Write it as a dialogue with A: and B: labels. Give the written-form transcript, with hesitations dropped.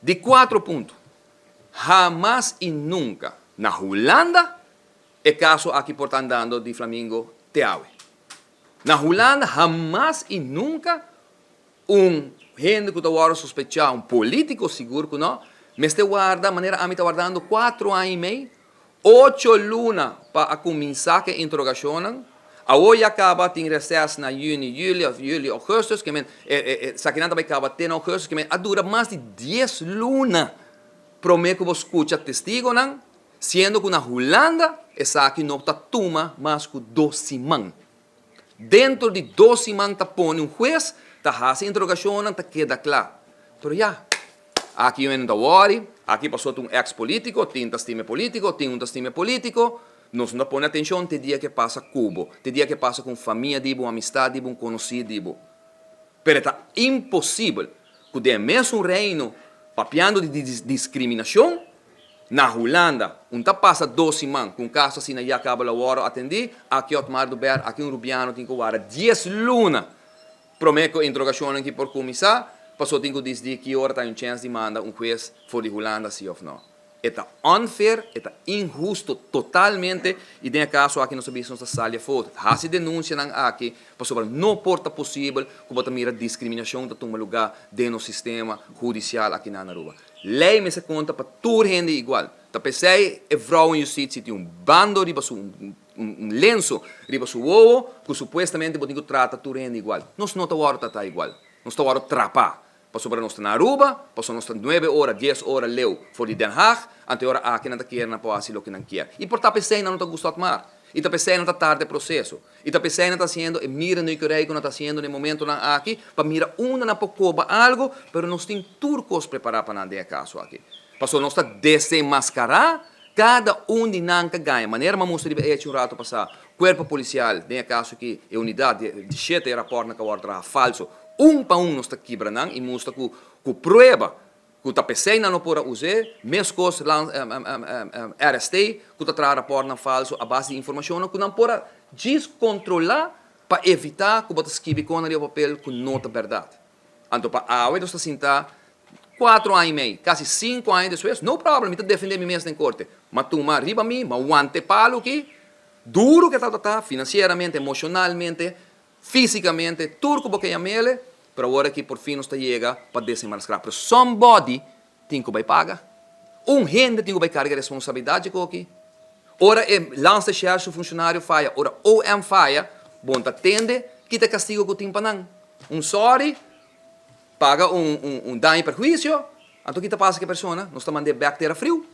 A: Di cuatro punto, hamas y nunca na Hulanda e caso aki por ta andando di Flamingo te awe. Na Hulanda hamas y nunca un hende cu ta wordo sospecha, un politico sigur cu no, mester warda manera ami ta wardando 4 aña y mei, 8 luna pa a cuminsa cu e interrogacionnan. Awor ya caba tin reces na juni, juli, juli, augustus, kiermen, esakinan tambe caba te na augustus, kiermen a dura mas di 10 luna prome cu bo scucha testigonan, siendo cu na Hulanda esaki no ta tuma mas cu 2 siman. Dentro di 2 siman ta pone un hues, ta haci interrogacionnan, ta keda cla. Pero ya, aki no ta worry, aki paso un ex politico, tin ta stima e politico, tin un ta stima e politico, nos no pone atencion te dia cu pasa cu bo, te dia cu pasa cu famia di bo, amistad di bo, conoci di bo. Pero ta imposibel cu den mesun reino, papiando di discriminacion, na Hulanda, un ta pasa 2 siman, cu un caso asina ya caba a wordo atendi, aki Otmar Oduber, aki un Rubiano tin cu warda 10 luna prome cu interrogacion aki por cuminsa, paso tin cu dicidi ki ora ta un chance di manda un hues for di Hulanda, si of no. E ta unfair, e ta inhusto totalmente y den caso aki nos a bisa nos ta sali afo. Haci denuncianan aki, pasobra no por ta posibel cu bo ta mira discriminacion ta tuma luga den nos sistema hudicial aki na Aruba. Ley mester conta pa tur hende igual. Ta pesey e vrouwenjustitie tin un bando riba su un lenso riba su wowo cu supuestamente bo tin cu trata tur hende igual. Nos no ta wordo trata igual. Nos ta wordo trapa. Pasobra nos ta na Aruba, pasobra nos ta 9 ora, 10 ora leu for di Den Haag, anto ora aki nan ta kier nan por haci loke nan kier. Y por ta pesey nan no ta gusta Otmar. Y ta pesey nan ta tarda e proceso. Y ta pesey nan ta haciendo, e mira no e cu nan ta haciendo na e momentonan aki, pa mira unda nan por coba algo, pero nos tin tur cos prepara pa nan den e caso aki. Pasobra nos ta desenmascara cada un di nan cu gaña. Manera mi a mustra riba hecho un rato pasa, cuerpo policial, den e caso aki, e unidad di 7 rapport cu a traha falso, un pa un nos ta kibra nan y mustra cu prueba cu ta pesey nan no por a usa, mescos RST, cu ta traha rapport nan falso a base di informacion cu nan por a djis controla pa evita cu bo ta skirbi con riba papel cu no ta berdad. Anto pa awe nos ta sinta 4 aña y mei, casi 5 aña despues, no problem, mi ta defende mi mes den corte. Ma tuma riba mi, ma wanta palo aki, duro cu ta ta, financieramente, emocionalmente, fisicamente, tur cu bo yam'e, pero awor aki por fin nos ta yega pa desenmascara. Pero somebody tin cu bay paga. Un hende tin cu bay carga responsabilidad aki. Ora e landsrecherche funcionario faya, ora OM faya, bon ta tende, kita castigo cu tin pa nan. Un sorry, paga un daño y perhuicio, anto kita pasa cu e persona? Nos ta mand'e back tera friu.